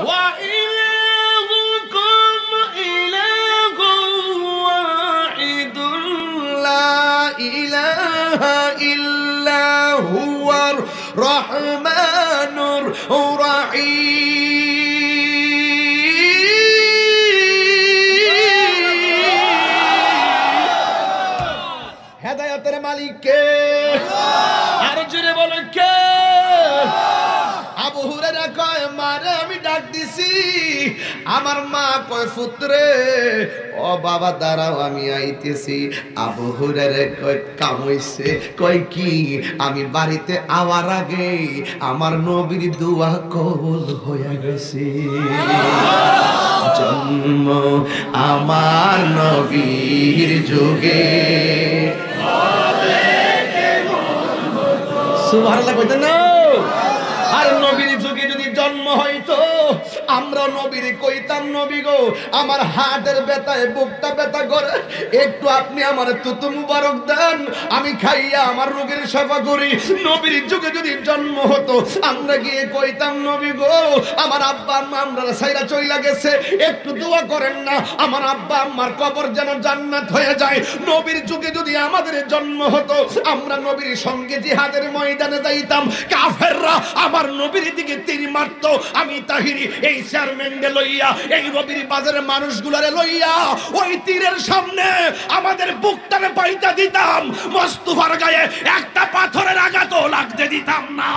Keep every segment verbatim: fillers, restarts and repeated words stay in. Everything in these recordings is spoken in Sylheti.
وإلهكم إله واحد لا إله إلا هو الرحمن الرحيم. হেদায়েতের মালিক কে? আরো জোরে বলো, কে? আবু হুরায়রা কয়, মারে আমি ডাক দিছি, আমার মা কয়, পুত্রে, ও বাবা, দাঁড়াও, আমি আইতেছি। আবু হুরায়রা কয়, কাম অইছে। কয়, কি? আমি বাড়িতে আওয়ার আগেই আমার নবীর দোয়া কবুল হইয়া গেছে। জন্ম আমার নবীর যুগে। সুবহানাল্লাহ কইতেন না? আর নবীর যুগে যদি জন্ম হইতো, আমরা নবীর কইতাম, নবী গো, আমার হার্টের ব্যথায় বুকটা ব্যথা করে, একটু আপনি আমার তুতু মুবারক দেন, আমি খাইয়া আমার রোগের সেবা করি। নবীর যুগে যদি জন্ম হতো, আমরা গিয়ে কইতাম, নবী গো, আমার আব্বা আম্মা আমরারে ছাইরা চইলা গেছে, একটু দোয়া করেন না, আমার আব্বা আম্মার কবর যেন জান্নাত হয়ে যায়। নবীর যুগে যদি আমাদের জন্ম হতো, আমরা নবীর সঙ্গে জিহাদের ময়দানে যাইতাম, কাফেররা আমার নবীর দিকে তীর মারতো, আমি তাহিরি এই চেয়ারম্যানরে লইয়া, এই রবির বাজারের মানুষগুলারে লইয়া ওই তীরের সামনে আমাদের বুকটারে পাইতা দিতাম, মোস্তফার গায়ে একটা পাথরের আঘাতও লাগতে দিতাম না।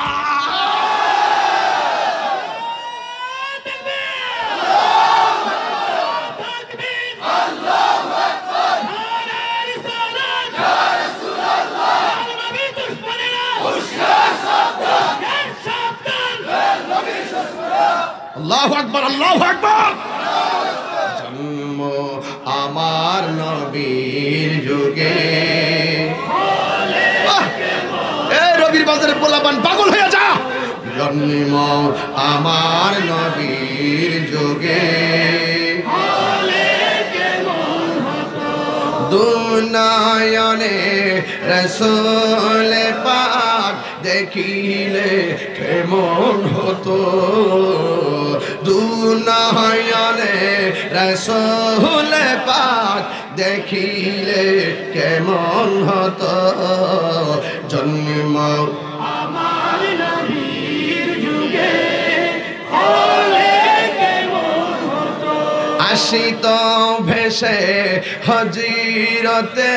আল্লাহু আকবার, আল্লাহু আকবার। জন্ম আমার নবীর যুগে। আহ! এ রবির বাজারের পোলাপান, পাগল হয়ে যা। জন্ম আমার নবীর যুগে। দুনয়নে রসুল পাক দেখিলে কেমন হতো, দুনয়নে রসুল পাক দেখিলে কেমন হতো। জন্ম আমার নবীর যুগে হলে কেমন হতো। আসিত ভেসে হজিরতে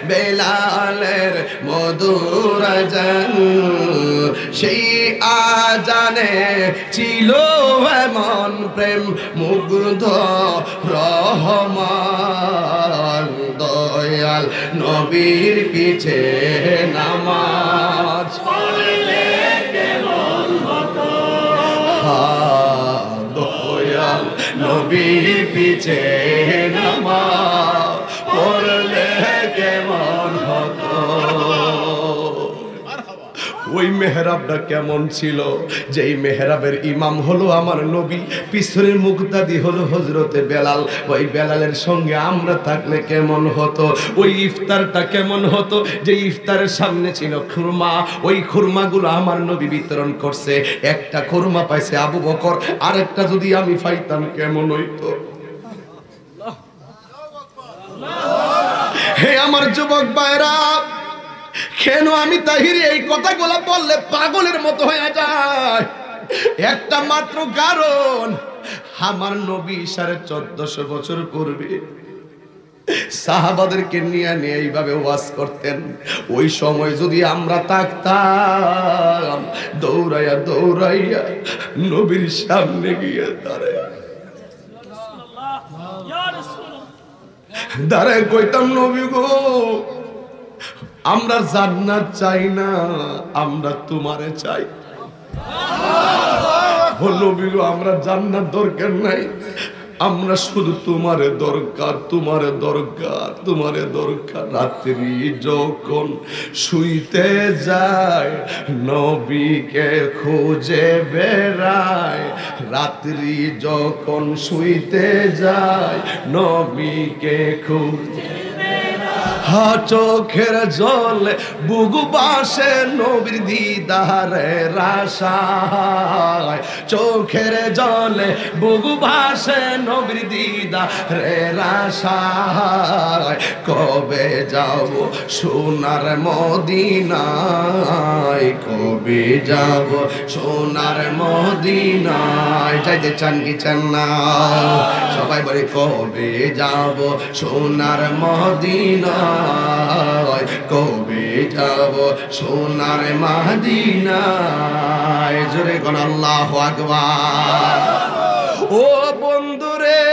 বেলালের মধুর আজান, সেই আজানে ছিল এমন প্রেম মুগ্ধ রহমান। দয়াল নবীর পিছে নামাজ পড়লে কেমন হতো? হা, দয়াল নবীর পিছে নামাজ পড়লে কেমন হতো? ওই মেহরাবটা কেমন ছিল? যেই মেহরাবের ইমাম হলো আমার নবী, পিছনের মুক্তাদি হলো হজরতে বেলাল। ওই বেলালের সঙ্গে আমরা থাকলে কেমন হতো? ওই ইফতারটা কেমন হতো? যে ইফতারের সামনে ছিল খুরমা, ওই খুরমাগুলো আমার নবী বিতরণ করছে। একটা খুরমা পাইছে আবু বকর, আরেকটা যদি আমি পাইতাম কেমন হইতো? হে আমার যুবক ভাইরা, কেন আমি তাহিরি এই কথাগুলা বললে পাগলের মতো হয়ে যায়? একটা মাত্র কারণ, আমার নবী সাড়ে চোদ্দশো বছর পূর্বে সাহাবাদেরকে নিয়ে নিয়ে এইভাবে ওয়াজ করতেন। ওই সময় যদি আমরা থাকতাম, দৌড়াইয়া দৌড়াইয়া নবীর সামনে গিয়ে দাঁড়াই, দাঁড়ায় কইতাম, "নবী গো, আমরা জান্নাত চাই না, আমরা তোমারে চাই।" ও নবী গো, আমরা জান্নাত দরকার নাই, আমরা শুধু তোমারে দরকার, তোমারে দরকার, তোমারে দরকার। রাত্রি যখন শুইতে যায়, নবীকে খুঁজে বেড়ায়। রাত্রি যখন শুইতে যায়, নবীকে খুঁজে বেড়ায়। চোখের জলে বুক ভাসে নবীর দিদারের আশায়, চোখের জলে বুক ভাসে নবীর দিদারের আশায়। কবে যাব সোনার মদিনায়, কবে যাব সোনার মদিনায়? যাইতে চান কি চান না? সবাই বলি, কবে যাব সোনার মদিনায়, কবে যাব সোনার মদিনায়? জোরে কন আল্লাহু আকবার। ও বন্ধুরে,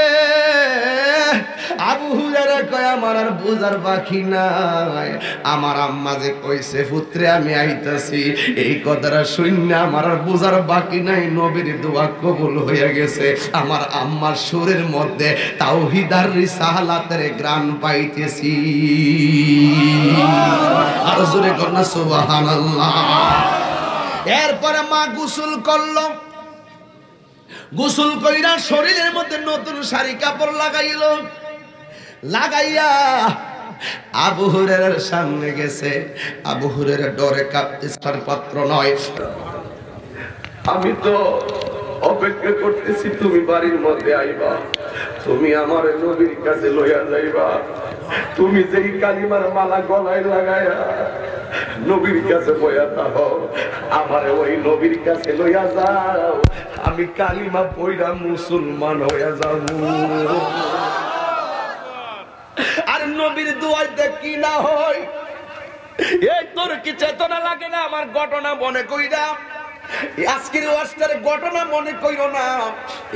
আবু হুরায়রা কয়, আমার আর বুঝার বাকি নাই। আমার আম্মা যে কইছে, "পুত্রে, আমি আইতাছি", এই কথাটা শুনিয়া আমার আর বুঝার বাকি নাই, নবীর দোয়া কবুল হইয়া গেছে। আমার আম্মার সুরের মধ্যে তাওহীদ আর রিসালাতের ঘ্রাণ পাইতেছি। আর জোরে কর না সুবহানাল্লাহ। এরপরে মা গোসল করল, গোসল কইরা শরীরের মধ্যে নতুন শাড়ি কাপড় লাগাইল, লাগাইয়া আবু হুরায়রার সামনে গেছে। আবু হুরায়রা ডরে কাঁপতেছে, তার পাত্র নয়। আমি তো অপেক্ষা করতেছি তুমি বাড়ির মধ্যে আইবা, তুমি আমার নবীর কাছে লইয়া যাইবা। তুমি যেই কালিমার মালা গলায় লাগায়া নবীর কাছে বয়া থাকো, আমারে ওই নবীর কাছে লইয়া যাও, আমি কালিমা পড়া মুসলমান হইয়া যাবো। আর নবীর দোয়াইতে কি না হয়, এই তোর কি চেতনা লাগে না? আমার ঘটনা মনে কইরা, আজকের ওয়াজটার ঘটনা মনে কইরো না,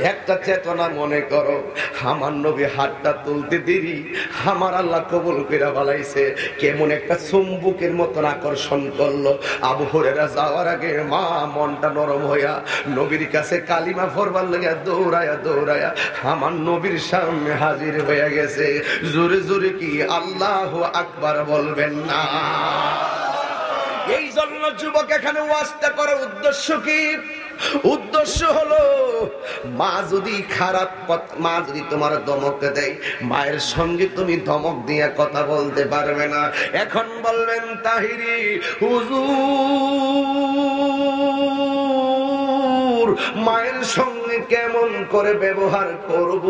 একটা চেতনা মনে করো। আমার নবী হাতটা তুলতে দেরি, আমার আল্লাহ কবুল কইরা বালাইছে। কেমন একটা চুম্বকের মতন আকর্ষণ করলো। আবু হুরায়রা যাওয়ার আগে মা মনটা নরম হইয়া নবীর কাছে কালিমা পড়বার লাগিয়া দৌড়ায়া দৌড়ায়া আমার নবীর সামনে হাজির হইয়া গেছে। জোরে জোরে কি আল্লাহু আকবার বলবেন না? এই জন্য যুবক এখানে ওয়াজটা করার উদ্দেশ্য কি? উদ্দেশ্য হলো, মা যদি খারাপ পথ, মা যদি তোমার ধমক দেয়, মায়ের সঙ্গে তুমি ধমক দিয়া কথা বলতে পারবে না। এখন বলবেন, "তাহিরি হুজুর, মায়ের সঙ্গে কেমন করে ব্যবহার করব?"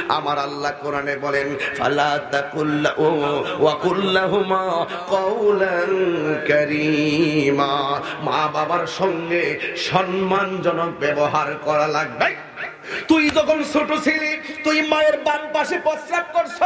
আমার আল্লাহ কোরআনে বলেন, "ফালা তাকুল্লা ও ওয়াকুল্লাহুমা কওলান কারীমা।" মা বাবার সঙ্গে সম্মানজনক ব্যবহার করা লাগবে। তুই যখন ছোট ছিলি, তুই মায়ের বাম পাশে প্রস্রাব করছো।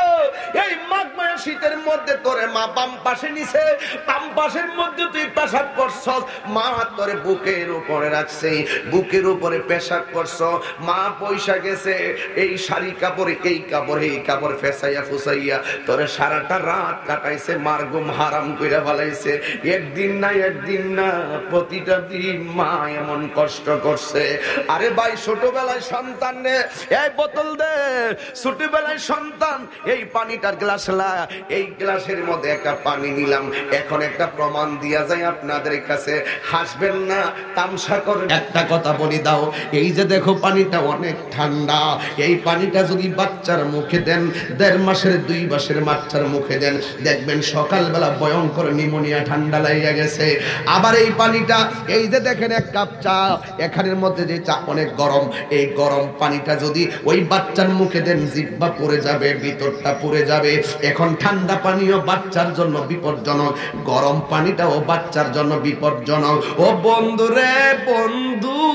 এই মাঘ মাসের শীতের মধ্যে তোরে মা বাম পাশে নিছে, বাম পাশের মধ্যে তুই পেশাব করছস। মা তোরে বুকের উপরে রাখছে, বুকের উপরে পেশাব করছো। মা পয়সা গেছে, এই শাড়ি কাপড়, এই কাপড়, এই কাপড় ফেসাইয়া ফুসাইয়া তোরে সারাটা রাত কাটাইছে, মার ঘুম হারাম কইরা ফালাইছে। একদিন না, একদিন না, প্রতিটা দিন মা এমন কষ্ট করছে। আরে ভাই, ছোটবেলায় সন্তান রে, এই বোতল দে, ছোটবেলায় সন্তান, এই পানিটার গ্লাস লা, এই গ্লাসের মধ্যে একটা পানি নিলাম। এখন একটা প্রমাণ দিয়া যাই আপনাদের কাছে, হাসবেন না, তামশা করবেন। একটা কথা বলি দাও, এই যে দেখো পানিটা অনেক ঠান্ডা, এই পানিটা যদি বাচ্চার মুখে দেন, দেড় মাসের দুই মাসের বাচ্চার মুখে দেন, দেখবেন সকালবেলা ভয়ঙ্কর নিউমোনিয়া ঠান্ডা লাগিয়া গেছে। আবার এই পানিটা, এই যে দেখেন এক কাপ চা, এখানের মধ্যে যে চা অনেক গরম, এই গরম পানিটা যদি ওই বাচ্চার মুখে দেন, জিহ্বা পুড়ে যাবে, ভিতরটা পুড়ে যাবে। এখন ঠান্ডা পানিও বাচ্চার জন্য বিপজ্জনক, গরম পানিটাও বাচ্চার জন্য বিপজ্জনক। ও বন্ধু রে বন্ধু,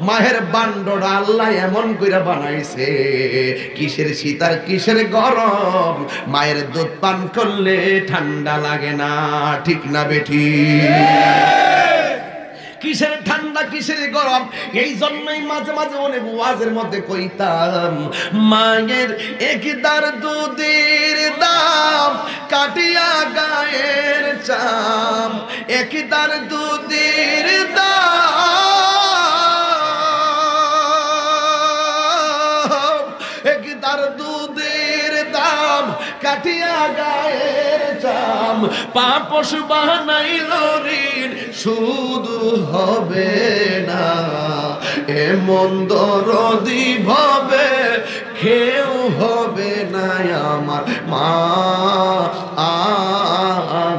মায়ের বান্ডটা আল্লাহ এমন কইরা বানাইছে, কিসের শীত আর কিসের গরম, মায়ের দুধ পান করলে ঠান্ডা লাগে না, ঠিক না বেঠিক? কিসের ঠান্ডা, কিসের গরম? এই জন্যই মাঝে মাঝে অনেক ওয়াজের মধ্যে কইতাম, মায়ের এক দার দুধের দাম কাটিয়া গায়ের চাম, এক দার দুধের দাম, এক দার দুধের দাম কাটিয়া গায়ের চাম, পাপস বানাইল ঋণ শুধু হবে না, এমন দরদি ভাবে কেউ হবে না আমার মা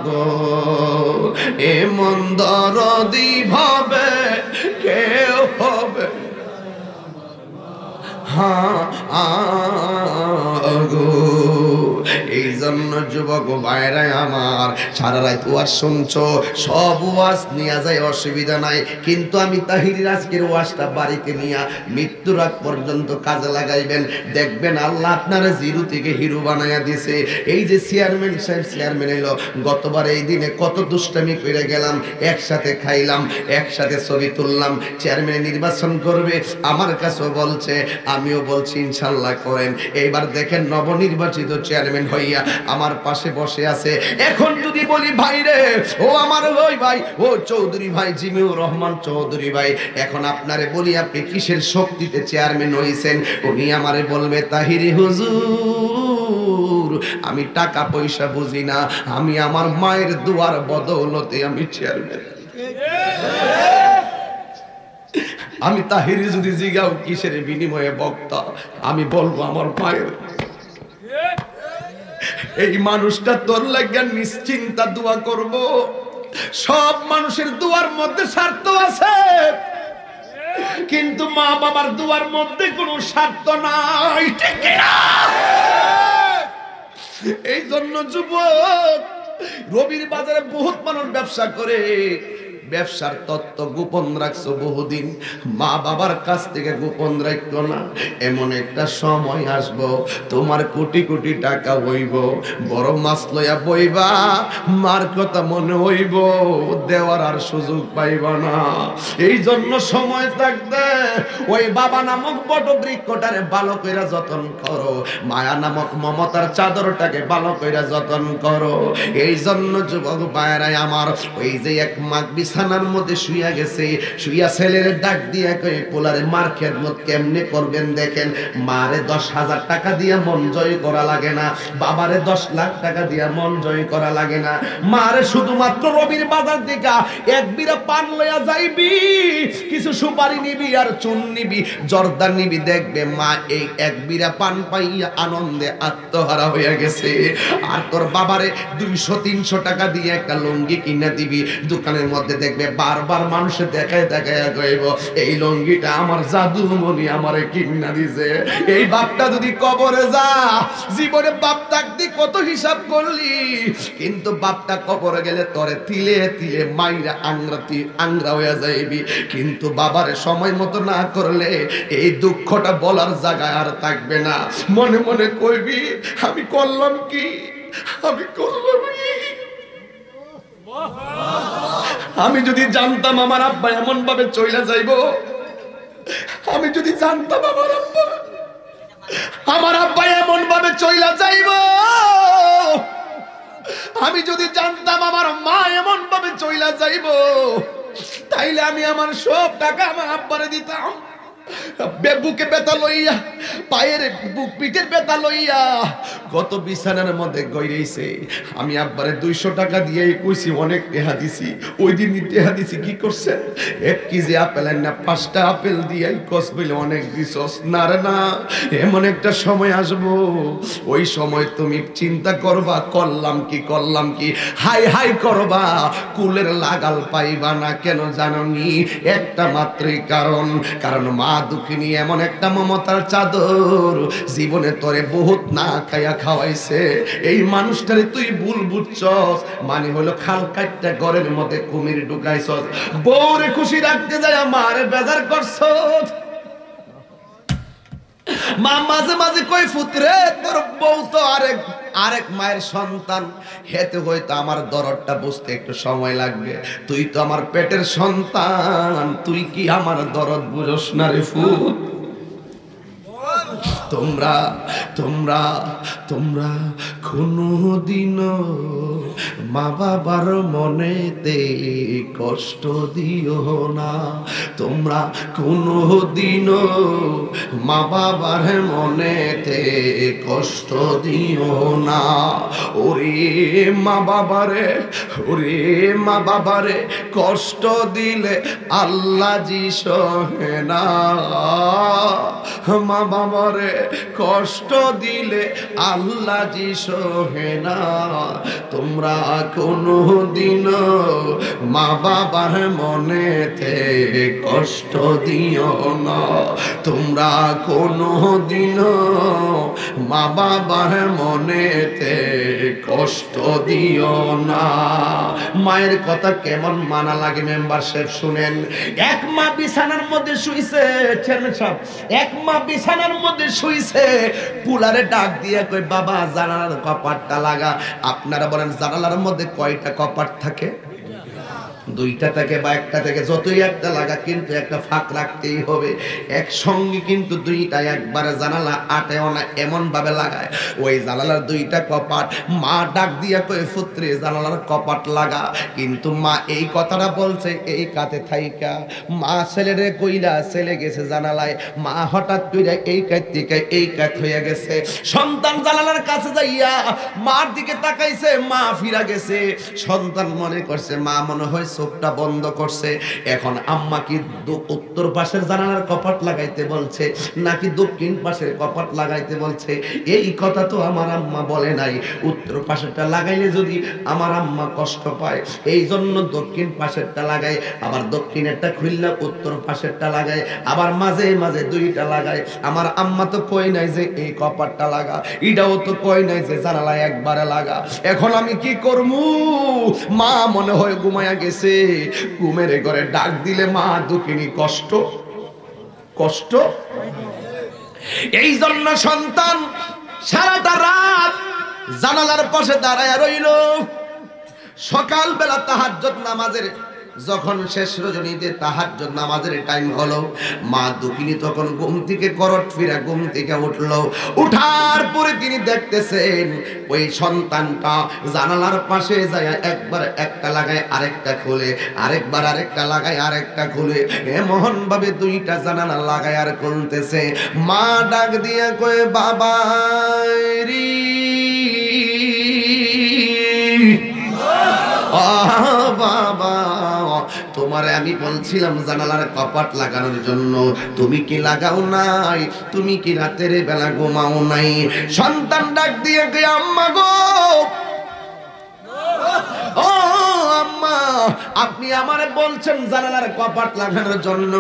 গো, এমন দরদি ভাবে কেউ হবে। হ্যাঁ, আগো। এই জন্য যুবক ভাইরা আমার, সারা রাত ওয়াজ শুনছো, সব ওয়াজ নিয়া যায়, অসুবিধা নাই, কিন্তু আমি তাহিরির আজকের ওয়াজটা বাড়িতে নিয়া মৃত্যুর আগ পর্যন্ত কাজে লাগাইবেন। দেখবেন আল্লাহ আপনারে জিরো থেকে হিরো বানাইয়া দিছে। এই যে চেয়ারম্যান সাহেব চেয়ারম্যান এলো, গতবার এই দিনে কত দুষ্টামি করে গেলাম, একসাথে খাইলাম, একসাথে ছবি তুললাম। চেয়ারম্যান নির্বাচন করবে, আমার কাছেও বলছে, আমিও বলছি ইনশাল্লাহ করেন। এইবার দেখেন নবনির্বাচিত চেয়ারম্যান হইয়া আমার পাশে বসে আছে। এখন যদি বলি, "ভাই রে, ও আমার ওই ভাই, ও চৌধুরী ভাই, জিমিউর রহমান চৌধুরী ভাই, এখন আপনারে বলি, আপনি কিসের শক্তিতে চেয়ারম্যান হইছেন?" উনি আমারে বলবে, "তাহিরি হুজুর, আমি টাকা পয়সা বুঝি না, আমি আমার মায়ের দোয়ার বদৌলতে আমি চেয়ারম্যান।" আমি তাহিরি যদি জিগাও কিসের বিনিময়ে বক্তা, আমি বলবো আমার মায়ের। এই মানুষটা তোর লাগিয়া নিশ্চিন্তা দোয়া করব। সব মানুষের দোয়ার মধ্যে স্বার্থ আছে, কিন্তু মা বাবার দোয়ার মধ্যে কোনো স্বার্থ নাই, ঠিক কিনা? এই জন্য যুবক, রবির বাজারে বহুত মানুষ ব্যবসা করে, ব্যবসার তত্ত্ব গোপন রাখছো বহুদিন, মা বাবার কাছ থেকে গোপন রাখতো না। এমন একটা সময় আসবো, তোমার কোটি কোটি টাকা হইব, বড় মাছ লইয়া বইবা, মার কথা মনে হইব, দেওয়ার আর সুযোগ পাইবা না। এই জন্য সময় থাকতে ওই বাবা নামক বট বৃক্ষটারে ভালো কইরা যতন করো, মায়া নামক মমতার চাদরটাকে ভালো কইরা যতন করো। এই জন্য যুবক ভাইরা আমার, ওই যে এক মা বিছানার মধ্যে শুইয়া গেছে, শুইয়া ছেলেরে ডাক দিয়া কই, "পোলারে মার খেদমত কেমনে করবেন দেখেন, মারে দশ হাজার টাকা দিয়া মন জয় করা লাগে না, বাবারে দশ লাখ টাকা দিয়া মন জয় করা লাগে না, মারে শুধুমাত্র রবির বাজার দিকা এক বিড়া পান লইয়া যাইবি, কিছু সুপারি নিবি আর চুন নিবি, জর্দা নিবি, দেখবে মা এই এক বিড়া পান পাইয়া আনন্দে আত্মহারা হইয়া গেছে। আর তোর বাবারে দুইশো তিনশো টাকা দিয়ে একটা লুঙ্গি কিনা দিবি, দোকানের মধ্যে দেখবে বারবার মানুষে দেখায় দেখায় কইব, 'এই লুঙ্গিটা আমার জাদুমণি আমারে কিনা দিছে।' এই বাপটা যদি কবরে যা, জীবনে বাপ থাকতে কত হিসাব করলি, কিন্তু বাপটা কবরে গেলে তোরে তিলে তিলে মাইরা আংরা তি-, আংরা হইয়া যাইবি। কিন্তু বাবারে সময় মতো না করলে এই দুঃখটা বলার জায়গায় আর থাকবে না। মনে মনে কইবি, "আমি করলাম কি? আমি করলাম কি?" আমি যদি জানতাম আমার আব্বা এমন ভাবে চইলা যাইব, আমি যদি জানতাম আমার আব্বা, আমার আব্বা এমন ভাবে চইলা যাইব, আমি যদি জানতাম আমার মা এমন ভাবে চইলা যাইব, তাইলে আমি আমার সব টাকা আমার আব্বারে দিতাম। বে-, বুকে ব্যথা লইয়া, পায়ের বুক পিঠের ব্যথা লইয়া কত বিছানার মধ্যে গইরেছে। আমি আব্বারে দুইশো টাকা দিয়ে কইছি, "অনেক টেহা দিছি।" ওই দিন টেহা দিছি, কি করছে? এক কেজি আপেল আইনা পাঁচটা আপেল দিয়ে কস বলে, "অনেক দিছস।" না রে না, এমন একটা সময় আসবো, ওই সময় তুমি চিন্তা করবা, "করলাম কি, করলাম কি?" হাই হাই করবা, কুলের লাগাল পাইবা না। কেন জানো নি? একটা মাত্রই কারণ, কারণ মা দুঃখিনী এমন একটা মমতার চাদর, জীবনে তোরে বহুত না খাইয়া খাওয়াইছে। এই মানুষটারে তুই ভুল বুঝছস, মানে হইলো খাল কাটতে ঘরের মধ্যে কুমির ঢুকাইছস। বউরে খুশি রাখতে যায় মারে বেজার করছস। মা মাঝে মাঝে কই, "পুতরে, তোর বউ তো আরেক, আরেক মায়ের সন্তান, হেতে হয়তো আমার দরদটা বুঝতে একটু সময় লাগবে। তুই তো আমার পেটের সন্তান, তুই কি আমার দরদ বুঝস না রে পুত?" তোমরা, তোমরা, তোমরা কোনোদিনও মা বাবার মনেতে কষ্ট দিও না। তোমরা কোনোদিনও মা বাবার মনেতে কষ্ট দিও না। ওরে মা বাবারে, ওরে মা বাবারে, কষ্ট দিলে আল্লাহ জি সহে না। মা বাবারে কষ্ট দিলে আল্লাহ জি সহে না। তোমরা কোনো দিনও মা বাবার মনেতে কষ্ট দিও না। তোমরা কোনো দিনও মা বাবার মনেতে কষ্ট দিও না। মায়ের কথা কেমন মানা লাগে মেম্বার সাহেব, শুনেন। এক মা বিছানার মধ্যে শুইছে, চেয়ারম্যান সাহেব, এক মা বিছানার মধ্যে শুইছে, পুলারে ডাক দিয়া কয়, "বাবা, জানালার কপাটটা লাগা।" আপনারা বলেন, জানালার মধ্যে কয়টা কপাট থাকে? দুইটা থাকে বা একটা থাকে, যতই একটা লাগা, কিন্তু একটা ফাঁক রাখতেই হবে। একসঙ্গে কিন্তু দুইটা একবারে জানালা আটেও না, এমন ভাবে লাগায়। ওই জানালার দুইটা কপাট, মা ডাক দিয়া কয়, "পুত্রে, জানালার কপাট লাগা।" কিন্তু মা এই কথাটা বলছে এই কাতে থাইকা। মা ছেলেরে কইলা, ছেলে গেছে জানালায়। মা হঠাৎ কইরা এই কাত থেকে এই কাত হইয়া গেছে। সন্তান জানালার কাছে যাইয়া মার দিকে তাকাইছে, মা ফিরা গেছে। সন্তান মনে করছে মা মনে হয় চোখটা বন্ধ করছে। এখন আম্মা কি দ-, উত্তর পাশের জানালার কপাট লাগাইতে বলছে নাকি দক্ষিণ পাশের কপাট লাগাইতে বলছে? এই কথা তো আমার আম্মা বলে নাই। উত্তর পাশেরটা লাগাইলে যদি আমার আম্মা কষ্ট পায়, এই জন্য দক্ষিণ পাশেরটা লাগায়, আবার দক্ষিণেরটা খুললে উত্তর পাশেরটা লাগায়, আবার মাঝে মাঝে দুইটা লাগায়। আমার আম্মা তো কয় নাই যে এই কপাটটা লাগা, ইটাও তো কয় নাই যে জানালা একবারে লাগা। এখন আমি কি করমু? মা মনে হয় ঘুমাইয়া গেছে। ঘুমের ঘরে ডাক দিলে মা দুঃখিনী, কষ্ট, কষ্ট। এই জন্য সন্তান সারাটা রাত জানালার পাশে দাঁড়ায় রইল। সকালবেলা তাহাজ্জুদ নামাজের যখন শেষ রজনীতে তাহাজ্জুদ নামাজের টাইম হলো, মা দুঃখিনী তখন ঘুম থেকে করট ফিরা ঘুম থেকে উঠলো। উঠার পরে তিনি দেখতেছেন ওই সন্তানটা জানালার পাশে যায়, একবার একটা লাগায় আরেকটা খুলে, আরেকবার আরেকটা লাগায় আরেকটা খুলে, এমন ভাবে দুইটা জানালা লাগায় আর খুলতেছে। মা ডাক দিয়া কয়, "বাবা রে, ও বাবা, তোমারে আমি বলছিলাম জানালার কপাট লাগানোর জন্য, তুমি কি লাগাও নাই? তুমি কি রাতের বেলা ঘুমাও নাই?" সন্তান ডাক দিয়ে কয়, "আম্মা গো, ও আম্মা, আপনি আমারে বলছেন জানালার কপাট লাগানোর জন্য,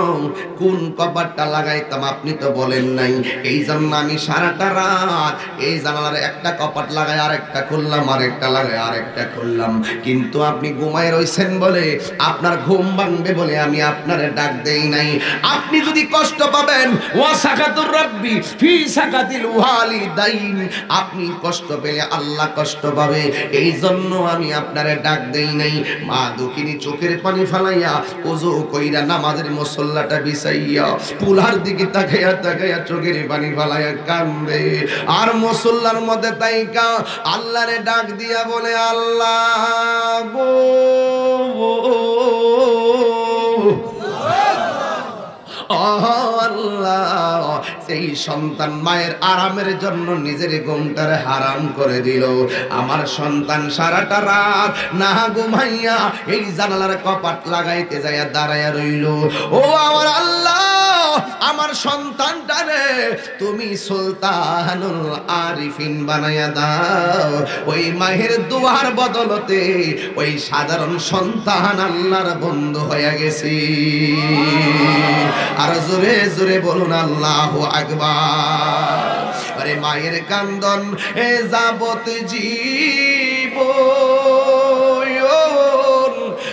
কোন কপাটটা লাগাইতাম আপনি তো বলেন নাই, এই জন্য আমি সারাটা রাত এই জানালার একটা কপাট লাগাই আরেকটা খুললাম, আরেকটা লাগাই আরেকটা খুললাম, কিন্তু আপনি ঘুমায় রইছেন বলে, আপনার ঘুম ভাঙবে বলে আমি আপনারে ডাক দেই নাই। আপনি যদি কষ্ট পাবেন, ওয়া সাকাতুর রাব্বি ফি সাকাতিল ওয়ালিদাইন, আপনি কষ্ট পেলে আল্লাহ কষ্ট পাবে, এই জন্য আমি আপনারে ডাক দেই নাই।" মা দুঃখিনী চোখের পানি ফালাইয়া, উজু কইরা নামাজের মুসল্লাটা বিছাইয়া, পুলার দিকে তাকাইয়া তাকাইয়া চোখের পানি ফালাইয়া কান্দে। আর মুসল্লার মধ্যে তাইকা আল্লাহরে ডাক দিয়া বলে, "আল্লাহ গো, ও আল্লাহ, সেই সন্তান মায়ের আরামের জন্য নিজের ঘুমটারে হারাম করে দিল। আমার সন্তান সারাটা রাত না ঘুমাইয়া এই জানালার কপাট লাগাইতে যাইয়া দাঁড়াইয়া রইল। ও আমার আল্লাহ, আমার সন্তানটারে তুমি সুলতানুল আরিফিন বানাইয়া দাও।" ওই মায়ের দোয়ার বদলতে ওই সাধারণ সন্তান আল্লাহর বন্ধু হইয়া গেছে। আর জোরে জোরে বলুন, "আল্লাহু আকবার।" আরে মায়ের কান্দন এ যাবত জীবন,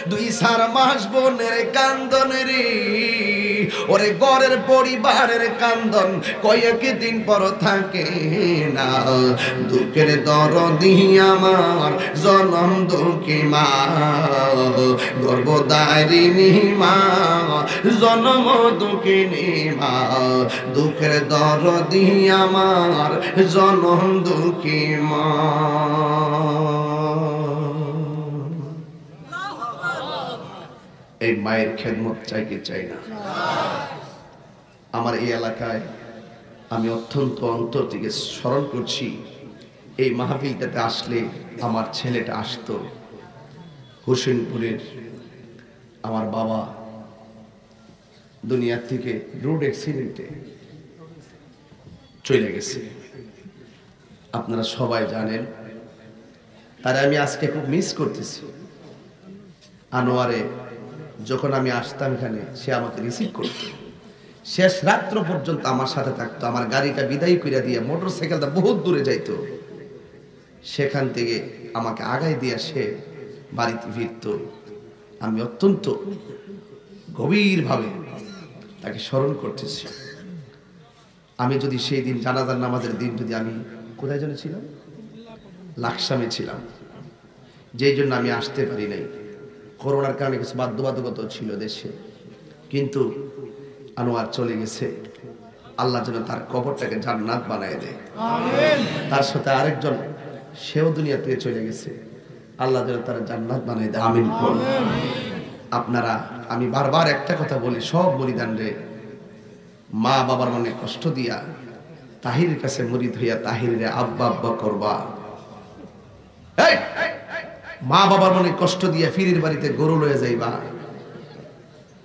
দুই চার মাস বোনের কান্দন রে, ওরে ঘরের পরিবারের কান্দন কয়েকদিন পর থাকে না। দুঃখের দরদি আমার জনম দুঃখী মা, গর্ভধারিণী মা, জনম দুঃখিনী মা, দুঃখের দরদি আমার জনম দুঃখী মা। এই মায়ের খেদমত চাই কি চাই না? আমার এই এলাকায় আমি অত্যন্ত অন্তর থেকে স্মরণ করছি, এই মাহফিলটাতে আসলে আমার ছেলেটা আসতো হোসেনপুরের। আমার বাবা দুনিয়া থেকে রোড অ্যাক্সিডেন্টে চলে গেছে। আপনারা সবাই জানেন, তারে আমি আজকে খুব মিস করতেছি। আনোয়ারে যখন আমি আসতাম এখানে, সে আমাকে রিসিভ করত। শেষ রাত্র পর্যন্ত আমার সাথে থাকতো। আমার গাড়িটা বিদায় কইরা দিয়া মোটরসাইকেলটা বহুত দূরে যাইতো, সেখান থেকে আমাকে আগায় দিয়া সে বাড়িতে ফিরতো। আমি অত্যন্ত গভীরভাবে তাকে স্মরণ করতেছি। আমি যদি সেই দিন জানাজার নামাজের দিন যদি আমি কোথায় যেন ছিলাম, লাকসামে ছিলাম, যেই জন্য আমি আসতে পারি নাই। করোনার কারণে কিছু বাধ্যবাধকতা ছিল দেশে, কিন্তু আনোয়ার চলে গেছে। আল্লাহ যেন তার কবরটাকে জান্নাত বানায় দেয়। তার সাথে আরেকজন, সেও দুনিয়া থেকে চলে গেছে। আল্লাহ যেন তার জান্নাত বানায় দেয়। আমিন বল। আপনারা, আমি বারবার একটা কথা বলি সব মুরিদানরে, মা বাবার মনে কষ্ট দিয়া তাহিরের কাছে মুরিদ হইয়া তাহিররে আব্বা আব্বা করবা। এই, মা বাবার মনে কষ্ট দিয়া পীরের বাড়িতে গরু লইয়া যাইবা,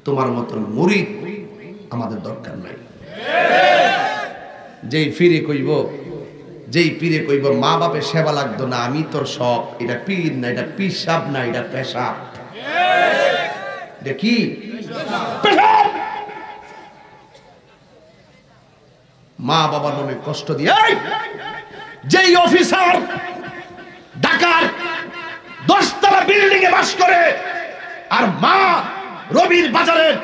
তোমার মতন মুরিদ আমাদের দরকার নাই। যেই পীরে কইব, যেই পীরে কইব, "মা বাপের সেবা লাগতো না, আমি তোর সব", এটা পীর না, এটা পিসাব না, এটা পেশাব। এটা কি? পেশাব। মা বাবার মনে কষ্ট দিয়ে, এই, যেই অফিসার ঢাকার দশতলা বিল্ডিং এ বাস করে, আর মা রবির বাজারের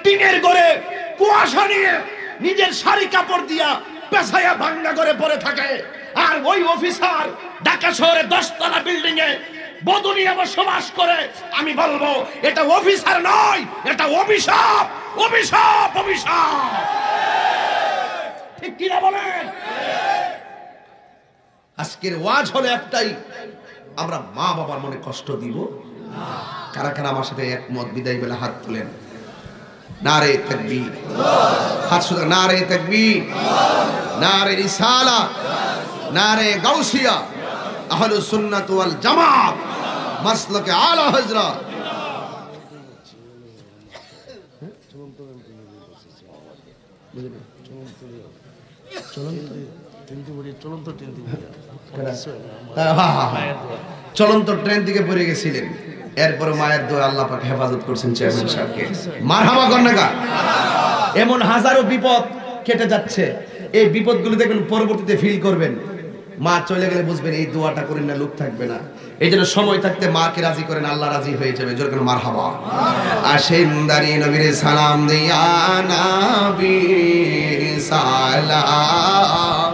টিনের ঘরে কুয়াশা নিয়ে নিজের শাড়ি কাপড় দিয়া পেছাইয়া ভাঙ্গা ঘরে পড়ে থাকে, আর ওই অফিসার ঢাকা শহরে দশতলা বিল্ডিং এ বধূ নিয়ে বসবাস করে, আমি বলবো, এটা অফিসার নয়, এটা অভিশাপ, অভিশাপ, অভিশাপ। ঠিক কিনা বলেন? আজকের ওয়াজ হলো একটাই, আমরা মা বাবার মনে কষ্ট দিব। কারা কারা আমার সাথে একমত, বিদায় বেলা হাত তুলেন। নারে তাকবীর। হাত শুধু নারে তাকবীর, নারে রিসালা, নারে গাউসিয়া, আহলুস সুন্নাত ওয়াল জামাত, মাসলাকে আলা হযরত। চলন্ত ট্রেন থেকে পড়ে গেছিলেন, এরপরে মায়ের দোয়া আল্লাহ পাক হেফাজত করছেন চেয়ারম্যান সাহেবকে। মারহাবা কর না গা। এমন হাজারো বিপদ কেটে যাচ্ছে, এই বিপদগুলো দেখবেন পরবর্তীতে ফিল করবেন, মা চলে গেলে বুঝবেন এই দোয়াটা করেন না, লোক থাকবে না। এই জন্য সময় থাকতে মাকে রাজি করেন, আল্লাহ রাজি হয়ে যাবে। জোরে করে মারহাবা। আসেন দাঁড়িয়ে নবীরে সালাম দিয়া, নবী সালাম।